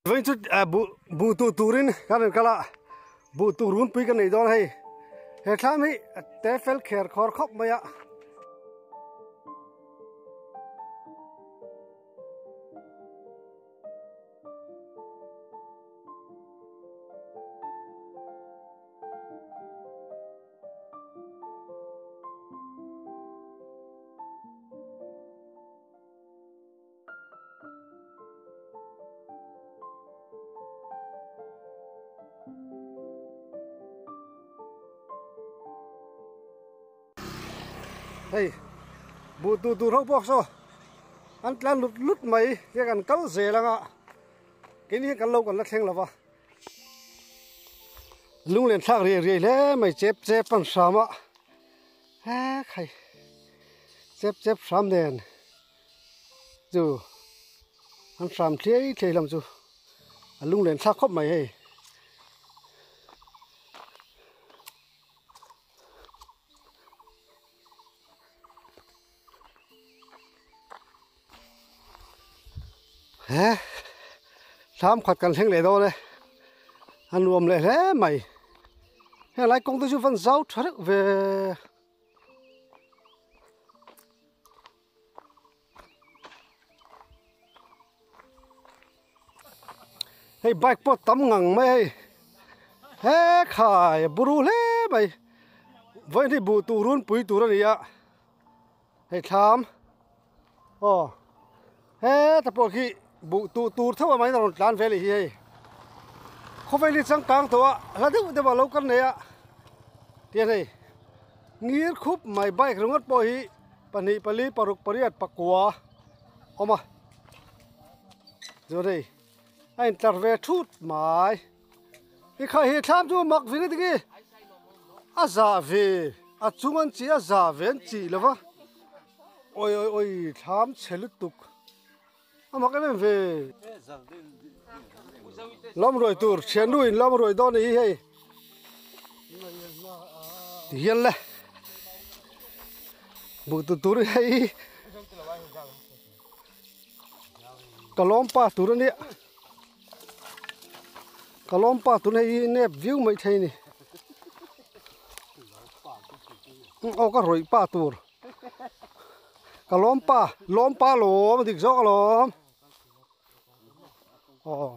Vawiin chu buh buh tuh turin kan rawn kal a, buh tuh runpui kan nei dawn a hei. He thlam hi a te fel kher khawr khawp mai a. Hei buh tuh tur ho pawh saw an tlan lut lut mai hei kan kal zel anga keini hian kan lo kan la thleng lo va lunglen thlak riai riai hle mai chep chep an hram a hek hei chep chep hram nen. Chu an hram thliai thliai lam chu a lunglen thlak khawp mai hei. He thlam khat kan thleng leh dawn e a nuam leh hle mai helai kawng te chu van zau tha reuh ve. Hei bike pawh tam ngang mai hei he khai a buru hle mai vawiin hi buh tur runpui tur a ni a hei thlam aw heta pawh khi buh tuh tur tho a mai a rawn tlan ve leh hi hei khawvel hi changkang tawh a hla deuh deuh a lo kal nei a tiang hei ngir khup mai bike ringawt pawh hi. Pahnih pali paruk pariat pakua awm a chuan hei a intlar ve thut mai i kha hi thlam chu mak vin a ti nge a zah ve a chung an chi a zah ve an chih lo va awi awi awi thlam chhe lutuk a mak em em ve lam ruai tur thiannu in lam ruai dawn a ni hi hei ti hian le buh tu tur hi hei ka lawm pa tur a nia ka lawm pa tur hei hi nep viau mai thei a ni aw ka rawih pa tur. Ka lawm pa, lawm pa lawm a dik zawk alawm. Aw.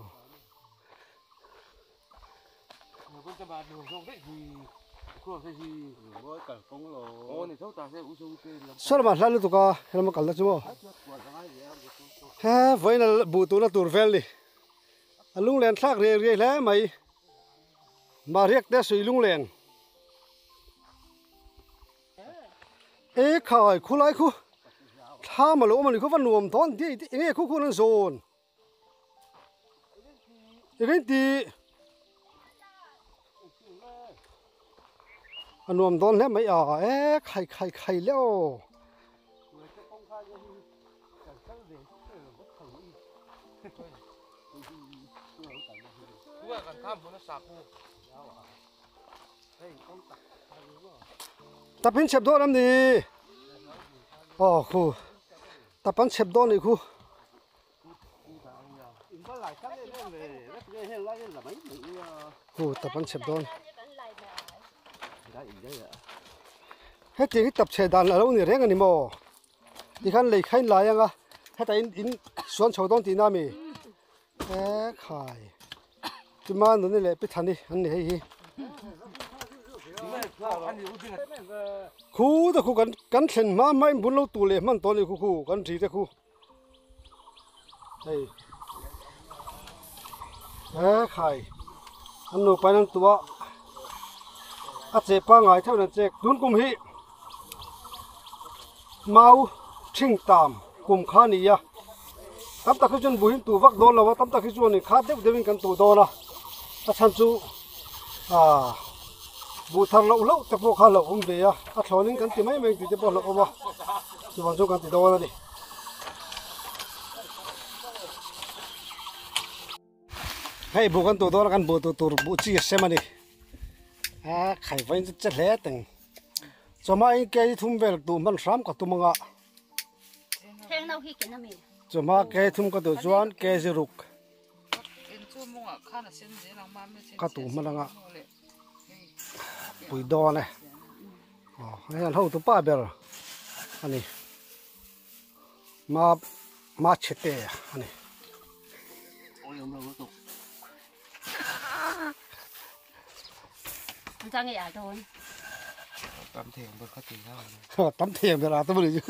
Saw lamah hla lutuk a, helama kal na chu maw. He vawiin a buh tuhna tur vel ni. A lunglen thlak riai riai hle mai. Mahriak te sui lunglen. E khai khulai khu thlam a lo awm a ni khaw va nuam dawn diai diai enge khu khuan an zawn eng ti a nuam dawn hle mai a e khai khai khai le aw. Tap in chep dawn em ni? Aw khu tap an chep dawn nih khu. Khu tap an chep dawn. Hetiang hi tap chhe dan a lo ni reng a ni maw? Tikhan lei kha in lai anga heta in in suan chho dawn tihna a mi? E khai chuma nuni leh pi thani an ni hei hi khu te khu kan kan thlen hma hma in bul lo tu leh hman tawh a ni khu khu kan ri te khu hei e khai an nupa in an tua a che pangai theuh in an chek tun kum hi mau ṭhing tam kum kha a ni a tam tak hi chuan buhin tuh vak dawn lo a tam tak hi chuan kha deuh deuhin kan tuh dawn a a chhan chu aaa buh thar loh hlauh te pawh kha a hlauhawm ve a a thlawnin kan ti mai mai tih te pawh a hlauhawm a chuvang chu kan ti dawn a ni. Hei buh kan tuh dawn a kan buh tuh tur buh chi a sem a ni a khai vawiin chu che hle teng chawhma in kei thum vel duh hman hram ka tum anga chawhma kei thum ka duh chuan kg ruk. Ka tu hma langa pui dawn e aw hei an hotu pa ber a ni ma ma chhete a ni. Tam thei ang ber a tam a ni chu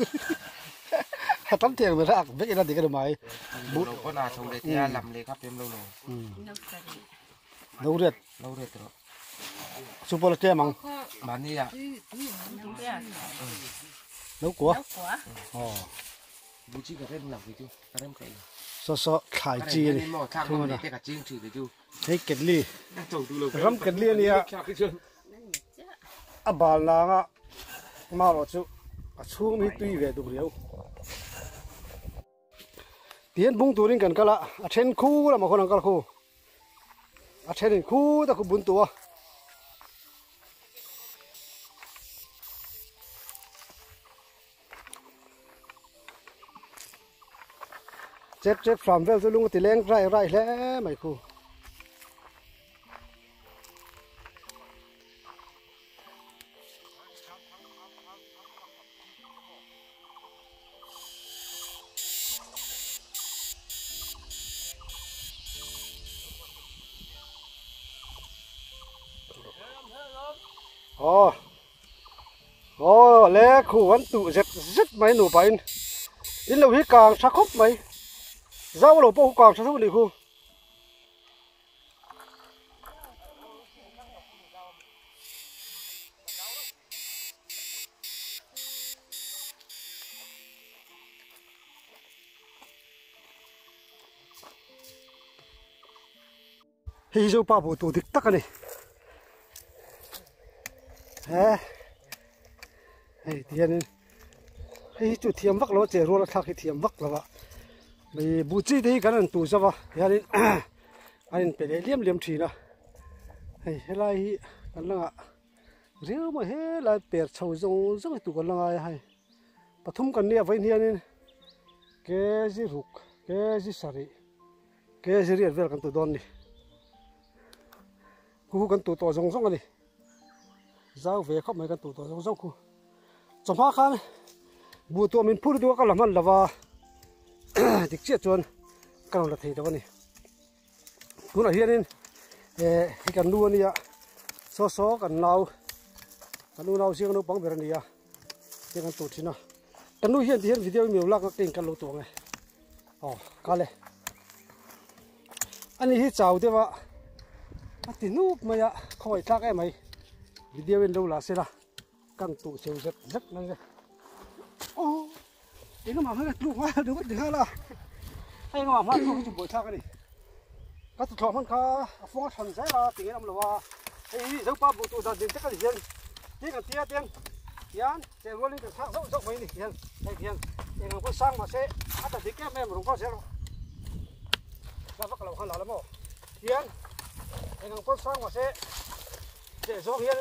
tam thei ang ber a vek ila dik a ni mai. Lo riat. Lo riat rawh. Chu pawh la tlem ang. Mahni ah. Lo kua. Aw. Bu chi ka rem lo kei chu. Ka rem theih lo. Saw saw thlai chi a ni. Thung ana. Ka ching thin kei chu. Hei ketli. Ram ketli a nia. A bal nanga marawh chu a chhung hi tui ve duk riau. Tihian bung turin kan kal a, a then khu lamah khawn an kal khu. A thenin khu ta khu bun tu a. Chep chep hram vel chu lung a ti leng rai rai hle mai khu. Aw aw le khu an tuh zet zet mai nupa in in lo hi kang tha khawp mai zau lo pawh khu kang tha deuh a nih khu. Hei hi Zopa buh tur dik tak a ni he hei ti hianin hei hi chu thiam vak lo a che rual a thlak hi thiam vak lo a mai buh chi te hi kan han tur zauh a tihianin a inpe leh liam liam thin a hei helai hi kan la ngah riau mai helai per chho zawng zawng hi tur kan la ngai a hei pathum kan nia vawiin hianin kg ruk kg sarih. Kg riat vel kan tu dawn ni. Khu khu kan tu tawh zawng zawng a ni. Zau ve khawp mai kan tu tawh zawng zawng khu. Chawhma khan buh tuah min phur duh a ka la hman lova dik chiah chuan ka rawn la thei lo a ni. Tunah hianin eh hei kan nu a nia saw saw kan nau kan unau zing naupang ber a ni a hei kan tu thin a. Kan nu hian tihian video mi lo lak a ka inkalh lo tawh ang e. Aw kal e. Ani hi chau deuh a a ti nup mai a khawngaih thlak em mai video in lo la se la kan tuh cheu zet zet mai le aw engemaw hmel a tluk nghal deuh ti nghal a hei engemaw hma tluk hi chu buaithlak a ni ka tuthlawh hman kha a fawng a than zel a ti ngei awm lo a hei hi zopa buh tuh dan din te ka ni hian tin kan tia ten hian Chei rualin kan thlak zauh zauh mai a ni hian hei hian eng ang pawh sang mahse a ta dik em em rawn kal zel rawh la vak lo khan la la maw hian eng ang pawh sang mahse cheh zawng hian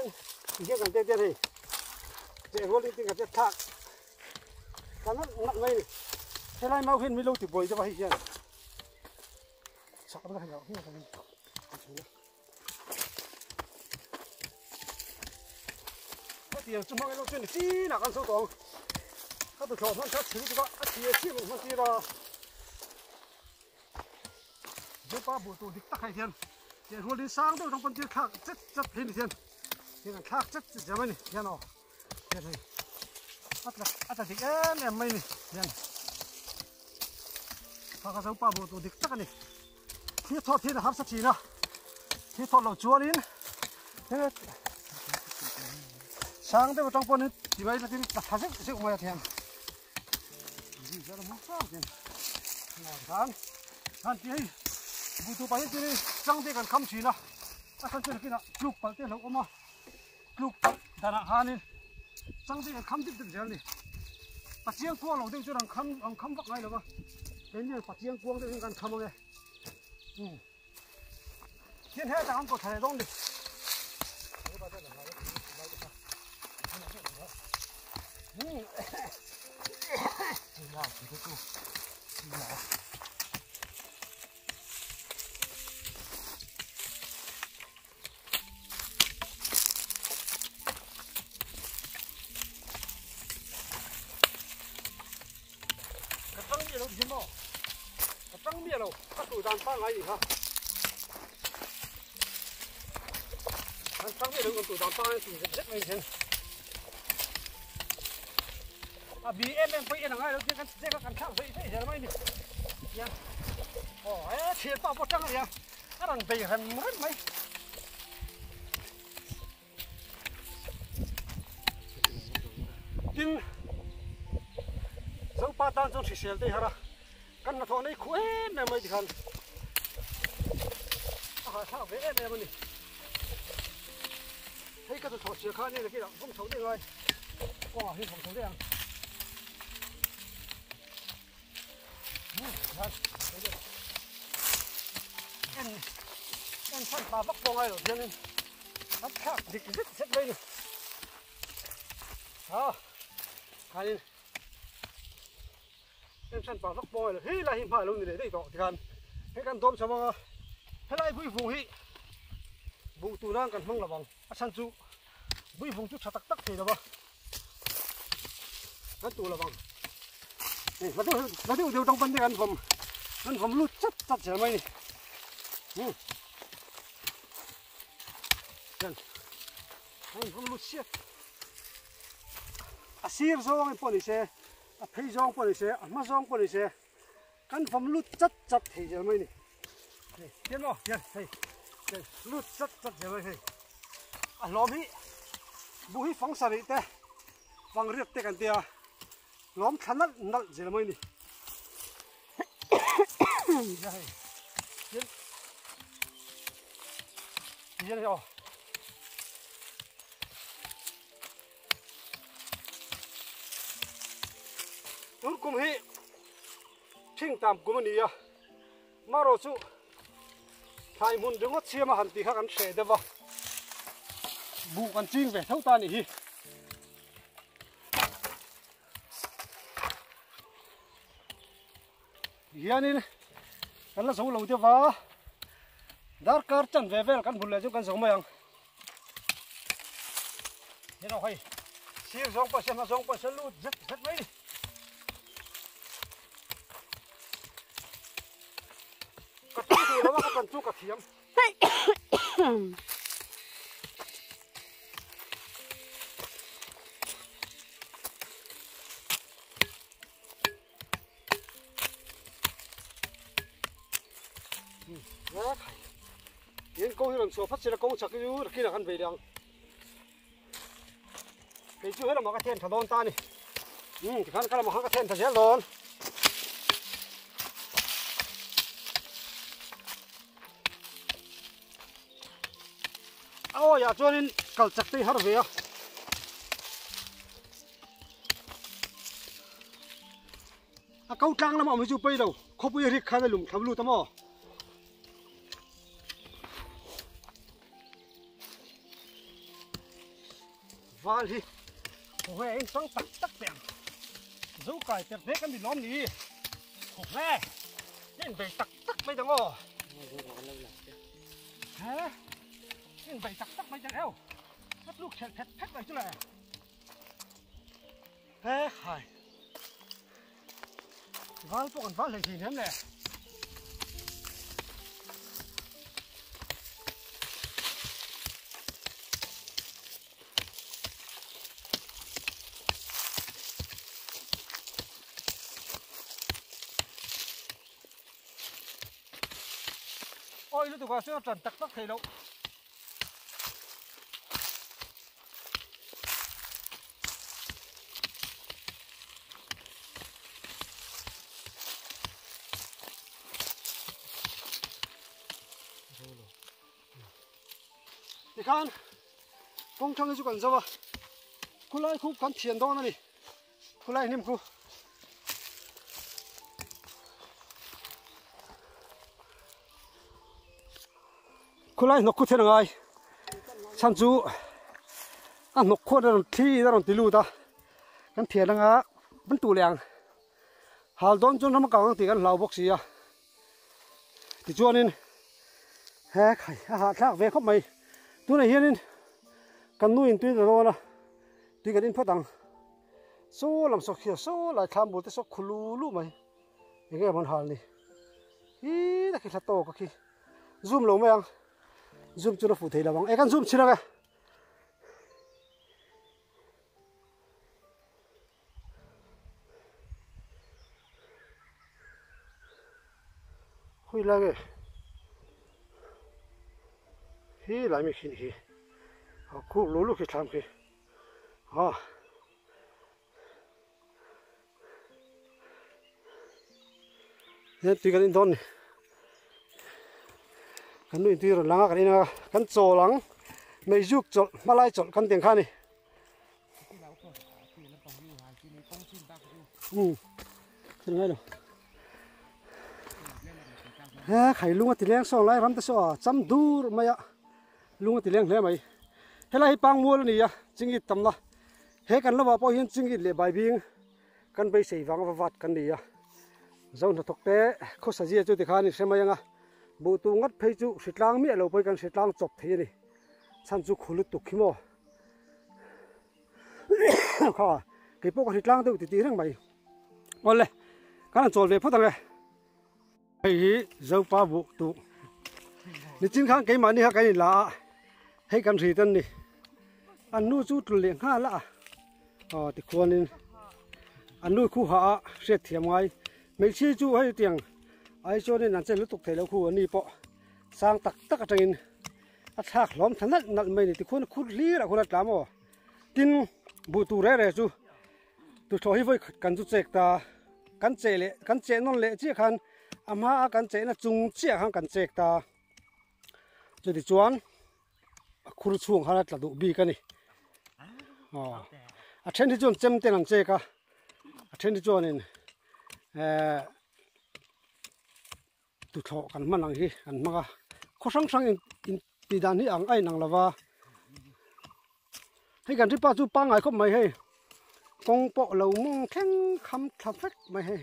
ti hian kan tet hian hei chei rualin tin kan tet thlak ta nalh nalh mai a ni helai mau hian min lo ti buai deuh a hei hian chak na hei lo hian kan in. Hetiang chu hmang erawh chuan ni chinah kan sawi tawh ang. Ka tuthlawh hman kha chhir tuk a, a thli a chhiat loh hman tir a. Zopa buh tur dik tak hei hian tiang rualin sang deuh atang pawn thil thlak chet chet phei ni hian hian an thlak chet chet zel mai ni hian aw hian hei a tla a tla dik em em mai ni hian kha kha zopa buh tur dik tak a ni. Thil thawt hian a harsa thin a, thil thawt loh chuanin sang deuh atang pawhin ti mai tlatin a tha zeuh zeuh mai a thian. Khan khan ti hei buh tupa hi chuan chang te kan kham thin a, a chhan chu nakinah tluk palh te a hlauh awm a, tluk palh danah khanin chang te kan kham dip dip zel a ni. Pachiang kuang lo deuh chuan an kham an kham vak ngai lo va, keini hian pachiang kuang deuh hian kan kham ang e. Hian hetah an kawt thla leh dawn ni. pangngai nih kha. Kan tang ve lo kan tuh dan pangngai tuh zet zet mai ni hian. A bi em em pawh i en a ngai lo tiang kan zek a kan thlak veih veih zel mai ni. Tiang aw he thian pa pawh tang a nia a rawn bei rem rem mai. Tin Zopa tan chuan hrisel te i har a, kan hnathawh nei khuh em em mai tikhan a hahthlak ve em em a ni. Hei ka hnathawh chhia kha a ni nakinah vawng chho daih ngai kawngah hian vawng chho daih ang. En en chhan pa vak pawh ngai lo hianin an thlak dik zet zet mai a ni ha khanin en chhan pa vak pawh ngai lo hei lai hi hma alo ni leh daih tawh tikhan hei kan dawm chho ang a helai buivung hi buh tur nan kan hmang lo vang a chhan chu buivung chu tha tak tak thei lo va. Kan tuh lovang. Hei hla deuh hla deuh deuh tang pan te kan vawm kan vawm lut chat chat zel mai ni. Hmm. Hian an vawm lut siat. A sir zawng in pawh ni se, a phei zawng pawh ni se, a hma zawng pawh ni se kan vawm lut chat chat thei zel mai ni. Hei hian maw hian hei hian lut chat chat zel mai hei. A hlawm hi buh hi fang sarih te fang riat te kan tia hlawm thla nalh nalh zel mai ni hei hian hian hei aw tun kum hi thing tam kum a ni a. Marawh chu thlai hmun ringawt siam a han tih kha kan hreh deuh va, buh kan ching ve tho ta a nih hi. Hianin kan la zo lo deuh va, darkar chan ve vel kan hmu leh chu kan zo mai ang. Hei lo hei, sir zawng pawh siam hma zawng pawh siam lut zet zet mai ni. Ka tui duh lo a ka pan chu ka thiam. Tin kawng hi rawn chhuah phawt sela kawng chak hi chu rakin ah kan vei leh ang. Kei chu helamah ka then tha dawn ta a ni. Umm tikhan ka lamah khan ka then tha zel dawn. A awiah chuanin kal chak te hi har ve a. A ko tlang lamah awm hi chu pawi lo, khawpui a rik khan a lum thlam lut a maw? Val hi khaw in tang tak tak teh ang, zo kai ter te kan ni lawm ni, khaw in bei tak tak mai dang aw, he in bei tak tak mai dang eu, ka tluk chhelh phet phet mai chu le. He khai val pawh kan val hlei thin em le. Oi lutuk ah chuan a tan tak tak thei loh. Tikhan kawng thang hi chu kan zo a, khulai khu kan thian dawn a ni, khulai hnim khu. Khulai hnawk khu then a ngai chhan chu a hnawk khuan a rawn thli in a rawn ti lut a kan thian anga kan tuh leh ang hal dawn chuan ram a kang ang tih kan hlau bawk si a tichuanin he khai a hahthlak ve khawp mai tunah hianin kan nu in tui ta dawn a tui kan in phawt ang saw lam saw khiah saw lai thlam bul te saw khu lu lu mai eng nge maw an hal ni. Hi ta khi thla tawk a khi zoom lo mai ang zoom chu na fuh thei lo ang e kan zoom chhin ang e. Khawi lai nge hi lai mi khi hi a khuk lu lu khi thlam khi a Heng tui kan in dawn ni kan nu in tui rawn lang a kan in a kan chawl ang meizuk chawlh hmalai chawlh kan tih ang kha a ni. Um thil ngai lo he khai lung a ti leng sawn lai ram te saw a cham dur mai a lung a ti leng hle mai helai hi pangmual a ni a chingit tamna he kan lamah pawh hian chingit leh baibing kan beisei vang va vat kan ni a zo hnathawk te khawsa zia chu tikhan in hre mai ang a buh tu ngat phei chu hritlang miah lo pawhin kan hritlang chawp thei a ni chhan chu khu lutuk hi maw. Kha kei pawh ka hri tlang deuh titih reng mai awle kan han chawl ve phawt ang e hei hi zopa buh tuh nichin khan keimahni kha kan inla a hei kan ri tan ni an nu chu tul leh nghal a aw tikhuanin an nu khu ha a hriat thiam ngai hmeichhia chu hei tiang ai chuanin an chen lutuk thei lo khu an ni pawh sang tak tak atangin a thlak hlawm tha nalh nalh mai a ni tikhuan khur hlir ah khuan a tla maw tin buh tur reh reh chu tuthlawh hi vawi khat kan chu chek ta kan cheh leh kan cheh nawn leh chiah khan a hma a kan chehna chung chiah khan kan chek ta chuti chuan a khur chhung khan a tla duh bik a ni aw a then hi chuan chem ten an chek a a then hi chuanin ehh. Tuthlawh kan hman ang hi an hmang a khaw hrang hrang in in tih dan hi ang a inang lo va hei kan ripa chu pangngai khawp mai hei kawng pawh lo mawng thleng kham thla vek mai hei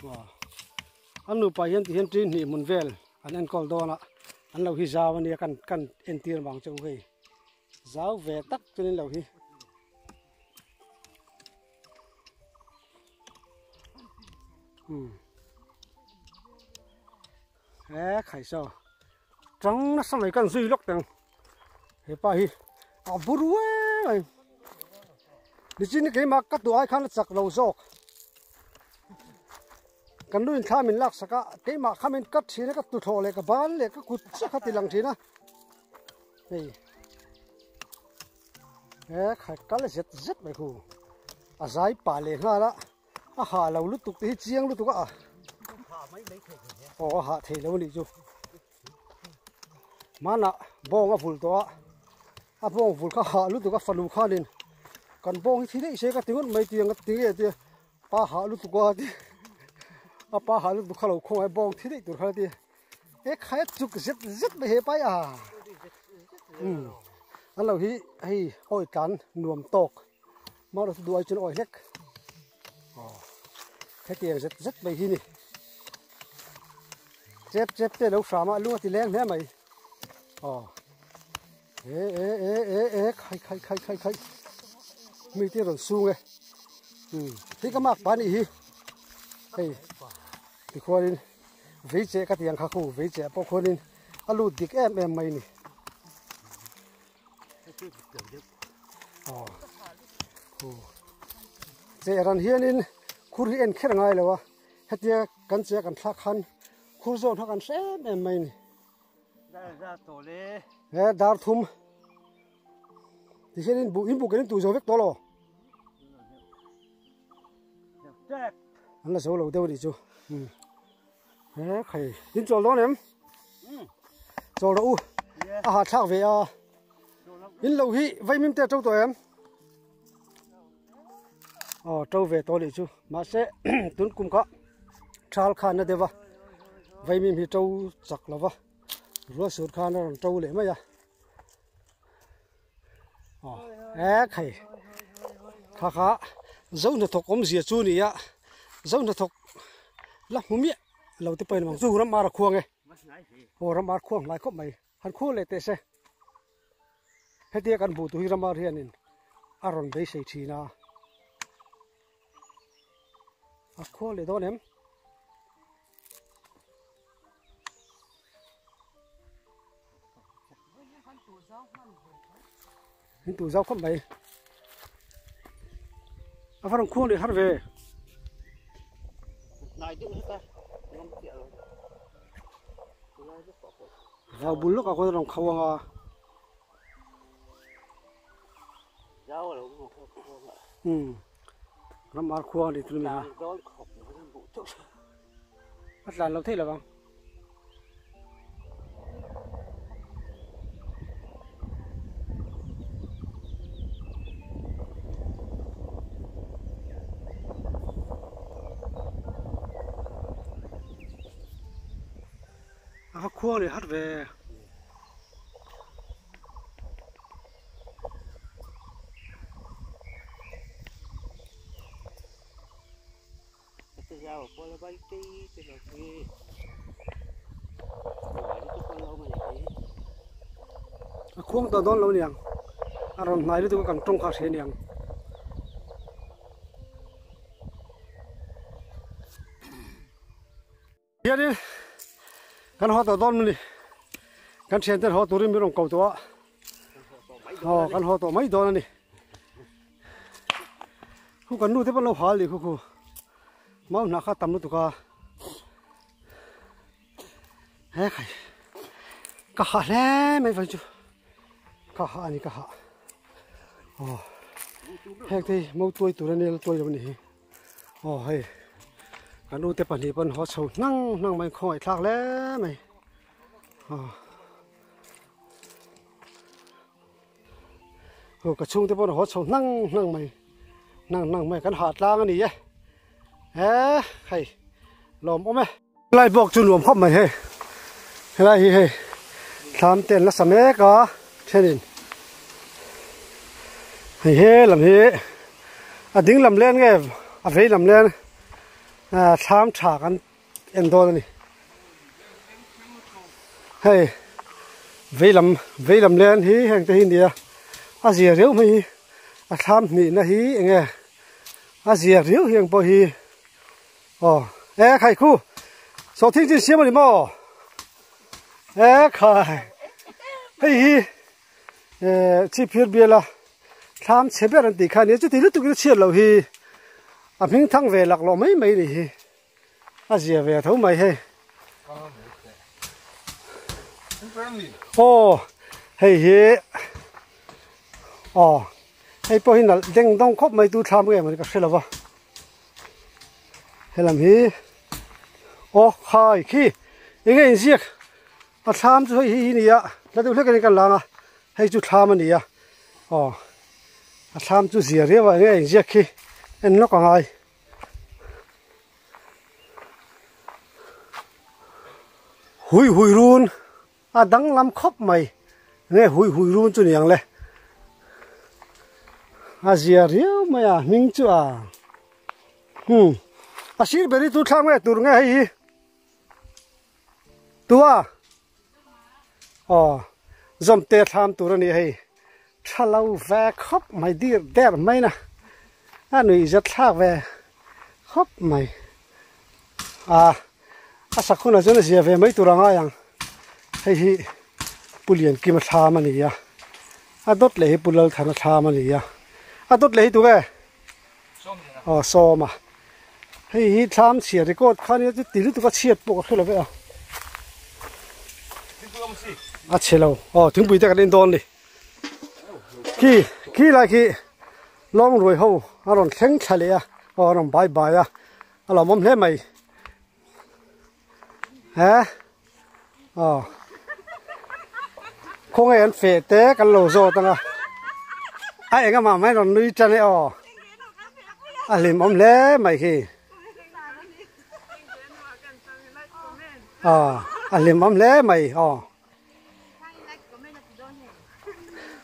aw an nupa hian ti hian ṭi hnih hmun vel an enkawl dawn a an lo hi zau ania kan kan entir vang che u hei zau ve tak chuan in lo hi. He khai saw tang nasa mai kan zui lawk teng hepa hi a bur uai mai nichin keimah ka duh ai khan a chak lo zawk kan nu in thla min lak sak a keimah kha min cut thin a ka tuthlawh leh ka ban leh ka kut chiah kha ti lang thin a hei. He khai kal zet zet mai khu a zai pah leh nghal a a hah lo lutuk te hi chiang lutuk a aw a hah thei lo a nih chu hmanah bawng a vul tawh a a bawng vul kha hah lutuk a fanu khanin kan bawng hi thi daih se ka ti ngawt mai tiang ti nge tia pa hah lutuk a ti a pa hah lutuk kha lo khawngaih bawng thi daih tur kha a ti. He khai a chuk zet zet mai he pai a umm an lo hi hei awi tlan nuam tawk mah erawh chu duh ai chuan awi hlek aw hetiang zet zet mai hi ni chep chep te lo hram a lung a ti leng hle mai aw e e e e e khai khai khai khai khai mi te rawn sung e umm hei ka mak pa nih hi hei tikhuanin. Vei cheh ka ti ang kha khu vei cheh pawh khuanin a lut dik em em mai ni. Aw khu cheh ran hianin khur hi en kher ngai lo a hetia kan cheh kan thlak khan khur zawn kha kan hre em em mai ni. He dar thum tihianin buh in buh kan in tuh zo vek tawh lo. An la zo lo deuh a nih chu he khai in chawl dawn em chawl rawh u a ha thlak ve a in lo hi vaimim te a to tawh em aw to ve tawh a nih chu mahse tun kum kha thal khan a deuh a vaimim hi to chak lo va rual sur khan a rawn to leh mai a. Aw e khai kha kha zo hnathawk awmzia chu ni a zo hnathawk la hmu miah lo te pawhin ang chu ram ar a khuang e aw ram ar khuang hlai khawp mai han khuang leh teh se hetia kan hmuh tur hi ram ar hianin a rawn beisei thin a a khuang leh dawn em. In tu zau khawp mai. A va rawn khuang leh har ve. Vau bul lawkah khuan a rawn kho ang a. Umm ram ar khuang a ni tun a mi a. A tlan lo theih lo vang. A va khuang leh hat ve. A khuang tawh dawn lo niang a rawn hnai lutuk a kan tawng kha a hria niang. Hianin kan haw tawh dawn mawni kan thian ten haw turin min rawn ko tawh a aw kan haw tawh mai dawn a ni khu kan nu te pawh an lo hal ni khu khu mau hnah kha a tam lutuk a he khai ka hah hle mai vawiin chu ka hah a ni ka hah aw heng te hi mau tuai tur a nia la tuai lo a ni hi. Aw hei kan ute pahnih pawn haw chho hnang hnang mai khawngaih thlak hle mai aw aw ka chhungte pawn haw chho hnang hnang mai hnang hnang mai kan hah tlang a ni e he hei lawm awm e. Helai bawk chu nuam khawp mai hei helai hi hei thlam te an la sa mek a thenin hei he lam hi a ding lam len nge a vei lam len ah thlam tha kan en dawn a ni hei vei lam vei lam len hi heng te hi nia a zia riau mai hi a thlam hnihna hi eng nge a zia riau hi ang pawh hi. Aw e khai khu sawh thing chin siam a ni maw e khai hei hi e chi phir bial a thlam chhe ber an tih kha nia chuti lutuk in a chhiat loh hi a hming thang ve lak lawh mai mai ni hi a zia ve tho mai hei aw hei hi aw hei pawh hi nalh deng dawng khawp mai tu thlam nge maw ni ka hre lo va. Helam hi aw khai khi eng nge inziak a thlam chu hei hi ni a hla deuh hlek a ni kan lang a hei chu thlam a ni a aw a thlam chu zia riau a eng nge inziak khi en lawk a ngai. Hui hui run a danglam khawp mai nge hui hui run chu niang le a zia riau mai a hming chu a hmm a sir ber hi chu thlam nge tur nge hei hi tua aw zawmte thlam tur a ni hei tha lo ve khawp mai dir der mai na a nuih zat thlak ve khawp mai a a sak hunah chuan a zia ve mai tur a ngai ang hei hi Pu Liankima thlam a ni a a dawt leh hi Pu Lalthana thlam a ni a a dawt leh hi tunge aw sawma hei hi thlam chhiar record kha nia chu ti lutuk a chhiat pawh ka hre lo ve a a chhe lo aw thingpui te kan en dawn ni khi khi lai khi lawng ruai ho a rawn thleng thla leh a aw a rawn bai bai a a lawmawm hle mai he aw khawnge an feh te kan lo zawt ang a a eng amah mai rawn nui tan e aw a hlimawm hle mai khi aw a hlimawm hle mai aw.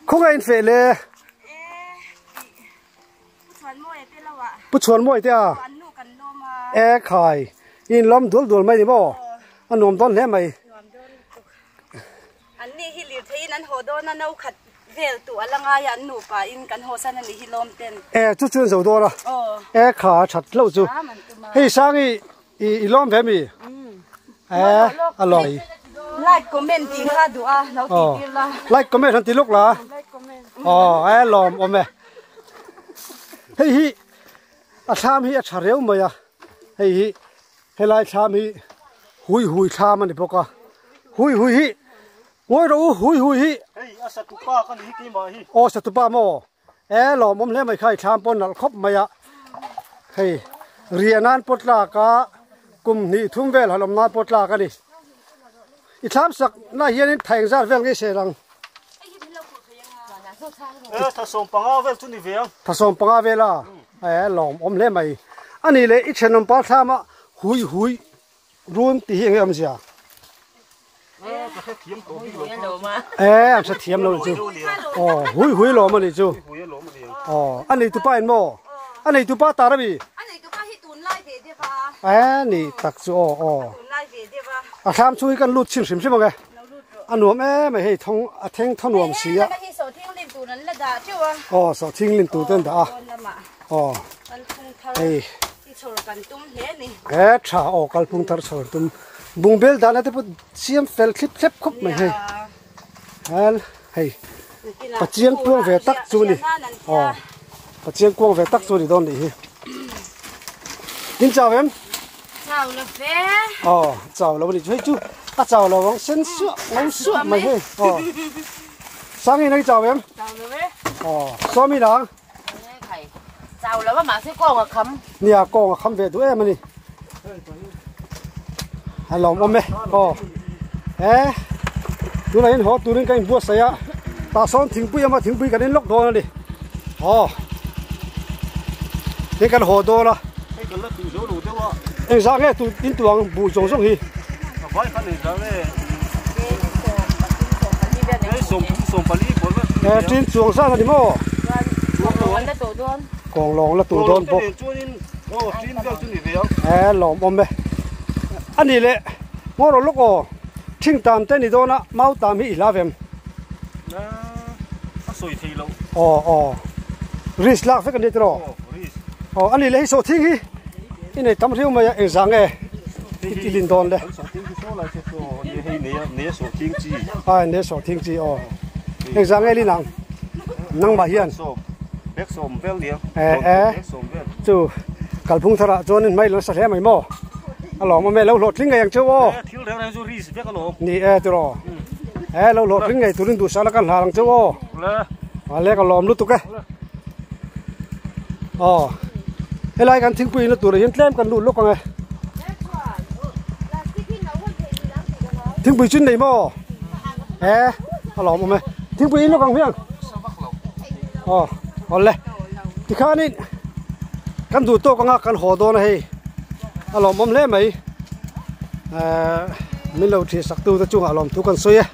Khawngaih in feh le. Pu Chhuanmawia te a. E khai. In lawm dual dual mai ni maw? A nuam dawn hle mai. An ni hi lir theiin an haw dawn a, no khat vel tuh a la ngai a, an nupa in kan haw san a nih hi lawm ten. E chu chu an zo dawn a. E kha a that hlauh chu. Hei Sangi i lawm ve mi? E a lawi. Like comment tih kha duh a lo tih tir la. Like comment han ti lawk la. Aw e lawm awm e. Hei hi a thlam hi a tha reu mai a. Hei hi helai thlam hi hui hui thlam a ni bawk a. Hui hui hi ngawi rawh u hui hui hi. Hei a satupa ka ni hi keimah hi. Aw satupa maw? E lawmawm hle mai kha i thlam pawh nalh khawp mai a. Hei riah nan pawh tlak a kum hnih thum vel han awm nan pawh tlak a ni. I thlam sak na hianin thaeng zat vel ngei se lang. E thasawm panga vel chu ni ve ang. Thasawm panga vel a e lawmawm hle mai. A nih leh i thenawm pa thlam a hui hui run tih hi enge awmzia? E an hrethiam lo chu aw hui hui lawm a nih chu aw a nei tupa in maw a nei tupa tar a mi e ni tak chu aw aw a thlam chhung hi kan lut chhin hrim hrim ang e a nuam em mai hei thawng a theng thaw nuam si a aw sawhthing lin tur te an dah a aw hei He tha aw kalphung thar chhawr tum bungbel dahna te pawh siam fel thlip thlep khawp mai hei hel hei pachiang kuang ve tak chu ni aw pachiang kuang ve tak chu ni dawn nih hi tin chau em chau lo ve aw chau lo ni chu hei chu a chau lo ang sen suah ngo suah mai hei aw sangin ai chau em chau lo ve aw sawmi lang Chau lo a mahse kawng a kham. Nia kawng a kham ve duh em a ni. A lawm awm e. Aw. E tunah hian haw turin ka inbuatsaih a. Tah sawn thingpui a awm a thingpui kan inlawk dawn a ni. Aw. Tin kan haw dawn a. Hei kan la tuh zo lo deuh a. Engzah nge tuh in tuh ang buh zawng zawng hi? A vai khan engzah nge? Hei 33 pawh E tin chuang zan a ni maw? Kawng lawng la tuh dawn bawk. E lawm awm e. A nih leh ngaw rawh lawk aw. Thing tam te ni dawn a mau tam hi i hla vem. A sawi thei lo. Aw aw. Risk lak vek a ni tiraw? Aw a nih leh hei sawhthing hi i nei tam riau mai a engzah nge i lin dawn le? Ai ne sawhthing chi aw. Engzah nge lin ang? Nangmah hian. E e chu kalphung tharah chuanin hmai lo nasa hle mai maw? A lawmawm e lo hlawhtling ngei ang cheu aw. Ni e tiraw. E lo hlawhtling ngei turin duhsak la kan hlar ang cheu aw. A lek a lawm lutuk e. Aw helai kan thingpui inna turah hian tlem kan lut lawk ang e. Thingpui chu nei maw? E a lawm awm e. Thingpui in lawk ang hmiang. Aw awle tikhanin kan duh tawk anga kan haw dawn a hei a lawmawm hle mai. Min lo thisak tu te chungah lawmthu kan sawi e.